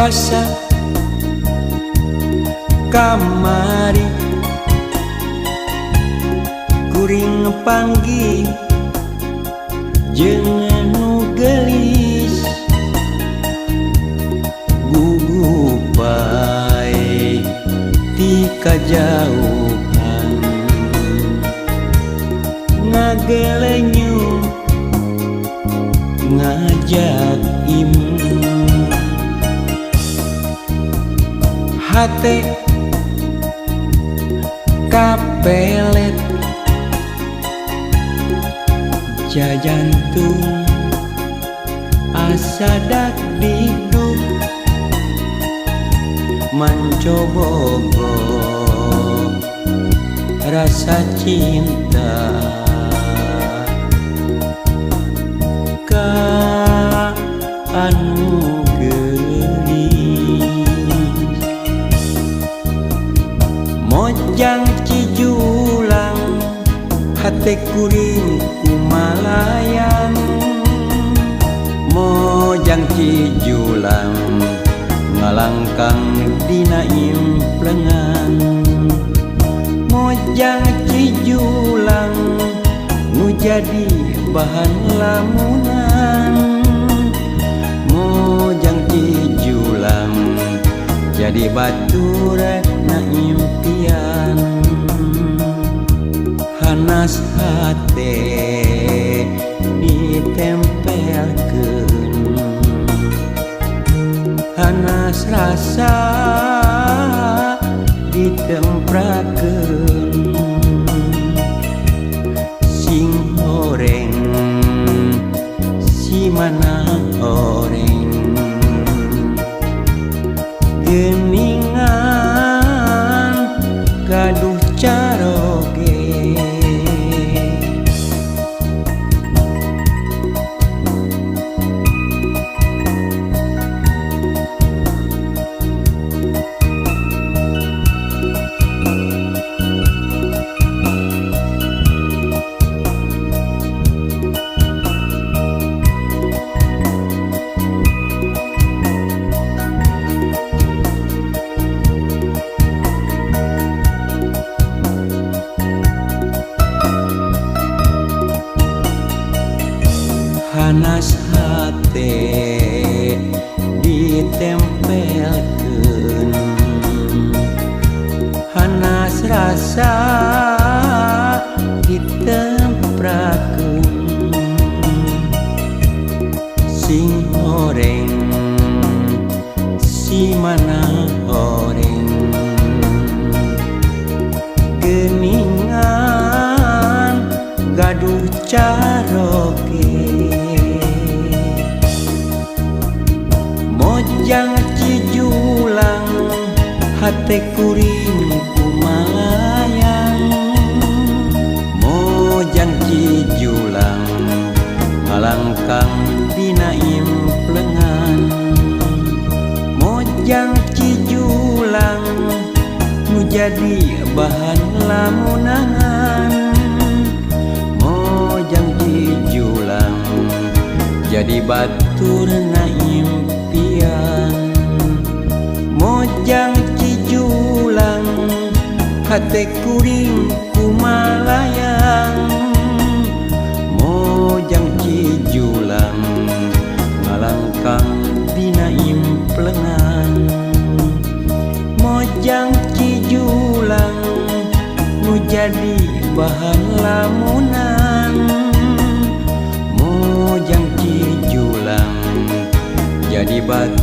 Basa kamari kuring panggih jeung nu geulis gugupai ti kajauhan ngagelenyu ngajak imu hate kapelet jajantung asa dak diduk mancobogo rasa cinta ka anu geulis mojang cijulang hate kuring kumalayang mojang cijulang ngalangkang dina implengan mojang cijulang nu jadi bahan lamunan mojang cijulang jadi batur na impian hanas hate ditempelkeun hanas rasa ditemprakeun sing horeng si mana horeng geuningan gaduh caroge. Hanas hate ditempelkeun hanas rasa ditemprakeun sing horeng si mana horeng geuningan gaduh caroge mojang cijulang hate kuring kumalayang mojang cijulang ngalangkang dina implengan mojang cijulang nu jadi bahan lamunan mojang cijulang jadi batur na impian mojang cijulang hate kuring kumalayang mojang cijulang ngalangkang dina implengan mojang cijulang nu jadi bahan lamunan mojang cijulang jadi batu